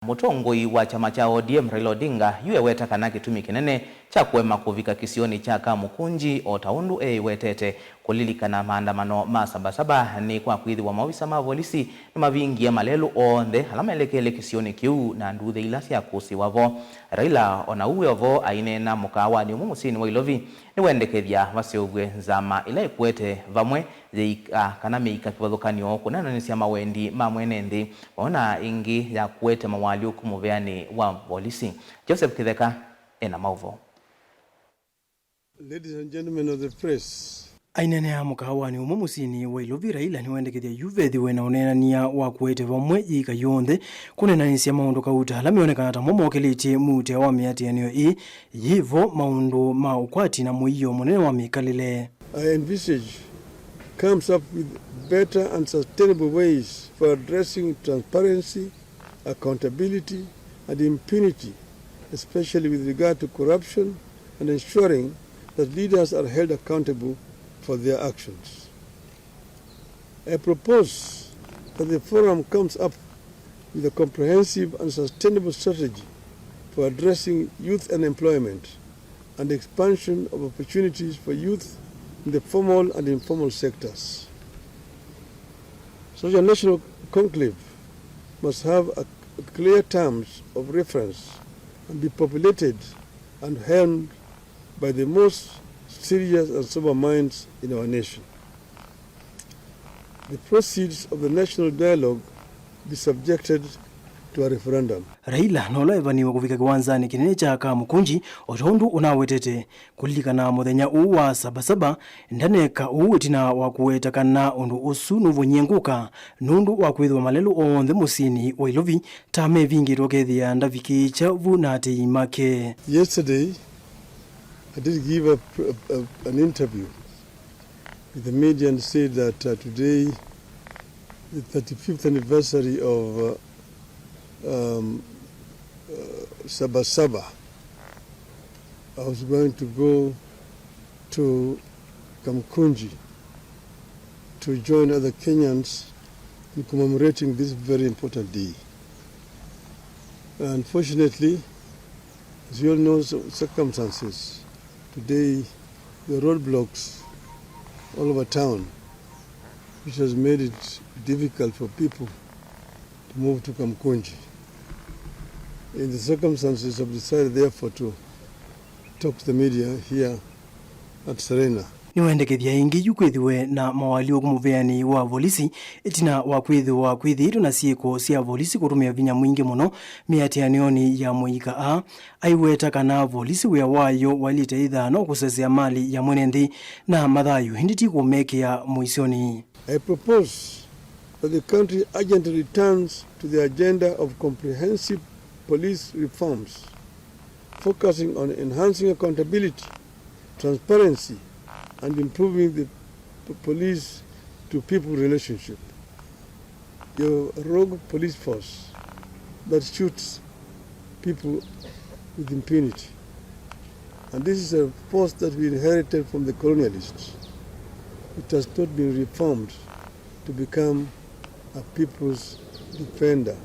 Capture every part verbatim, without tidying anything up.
Mũtongoi wa kyama kya O D M, Raila Odinga, yu eweta kana kĩtumi kĩnene kya kũema kũvika kĩsionĩ kya Kamukunji, o ta ũndũ eĩwetete, kũlilikana maandamano ma Sabasaba, nĩ kwa kwĩthĩwa maovisa ma volisi nĩmavingie malelũ onthe ala maelekeele kĩsionĩ kĩu na nduuthĩ ila syakũsĩwa vo. Raila o na ũu e o vo aineena mũkaawanĩ ũmwe mũsyĩnĩ wa Ilovi, nĩwendekethya vaseũvw'e nzama ĩla ĩkũete vamwe yĩika kana mĩika kĩvathũkany'o kũneenanĩsya mawendi ma mwene nthĩ, vamwe na ĩngĩ ya kũete mawaalyũku mũveanĩ wa volisi. Joseph Kĩtheka ena maũvoo. Ladies and gentlemen of the press. Aineenea mũkaawanĩ ũmwe mũsyĩnĩ wa Ilovi, Raila nĩwendekethya yu vethĩwe na ũneenany'a wa kũete vamwe yĩika yonthe kũneenanĩsya maũndũ kauta ala meonekana ta mo mokĩlĩtye mũutĩa wa mĩatĩanĩo ĩĩ yĩ vo maũndũ ma ũkwati na mũio mũnene wa mĩkalĩle. I envisage comes up with better and sustainable ways for addressing transparency, accountability, and impunity, especially with regard to corruption and ensuring that leaders are held accountable for their actions. I propose that the forum comes up with a comprehensive and sustainable strategy for addressing youth unemployment and expansion of opportunities for youth in the formal and informal sectors. Such a national conclave must have a clear terms of reference and be populated and helmed by the most serious and sober minds in our nation. The proceeds of the national dialogue be subjected to a referendum. Raila no ũla evaniwe kũvika kĩwanzanĩ kĩnene kya Kamukunji, o ta ũndũ ũnawetete. Kũlilikana mũthenya ũũ wa Sabasaba, ndaneka ũu ĩtina wa kũweta kana ũndũ ũsu nũvonyie ngũka nũndũ wa kwĩthĩwa malelũ onthe mũsyĩnĩ wa Ilovi ta mevingĩtwe ũkethĩa ndavikĩĩkya vu na atei make. Yesterday, I did give a, a, a, an interview with the media and said that, uh, today, the thirty-fifth anniversary of, uh, um, uh, Sabasaba, I was going to go to Kamkunji to join other Kenyans in commemorating this very important day. Unfortunately, as you all know, cir-, circumstances today, there are roadblocks all over town, which has made it difficult for people to move to Kamkunji. In the circumstances, I've decided, therefore, to talk to the media here at Serena. Nĩwendekethya ĩngĩ yu kwĩthĩwe na mawaalyũku mũvĩanĩ wa volisi ĩtina wa kwĩthĩwa kwĩthĩĩtwe na syĩko sya volisi kũtũmĩa vinya mwingĩ mũno mĩatĩanĩonĩ ya mũika a. Aiweta kana volisi wĩa wayo wailĩte ĩthano kũsesea mali ya mwene nthĩ na mathayũ, ĩndĩ ti kũmekĩa mũisyonĩ. I propose that the country urgently returns to the agenda of comprehensive police reforms, focusing on enhancing accountability, transparency, and improving the p-, police to people relationship. Your rogue police force that shoots people with impunity. And this is a force that we inherited from the colonialists. It has not been reformed to become a people's defender,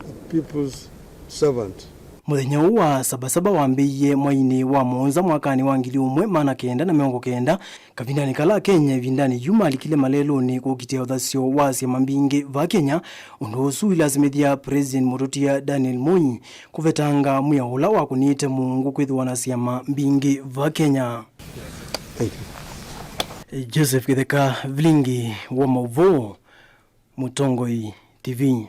a people's servant. Mũthenya ũũ wa Sabasaba wambĩĩie mweinĩ wa mũonza mwakanĩ wa ngili ũmwe maana kenda na mĩongo kenda, kavindanĩ kala Akenya ĩvindanĩ yu malikile malelũnĩ kũkitĩa ũthasyo wa syama mbingĩ va Kenya. Ũndũ ũsu ũilasimĩthya President mũtũtia Daniel Moi kũvetanga mwĩao ũla wakũnĩte mũungu kwĩthĩwa na syama mbingĩ va Kenya. Thank you. Joseph Kĩtheka, Vilingi wa Maũvoo, Mũtongoi T V.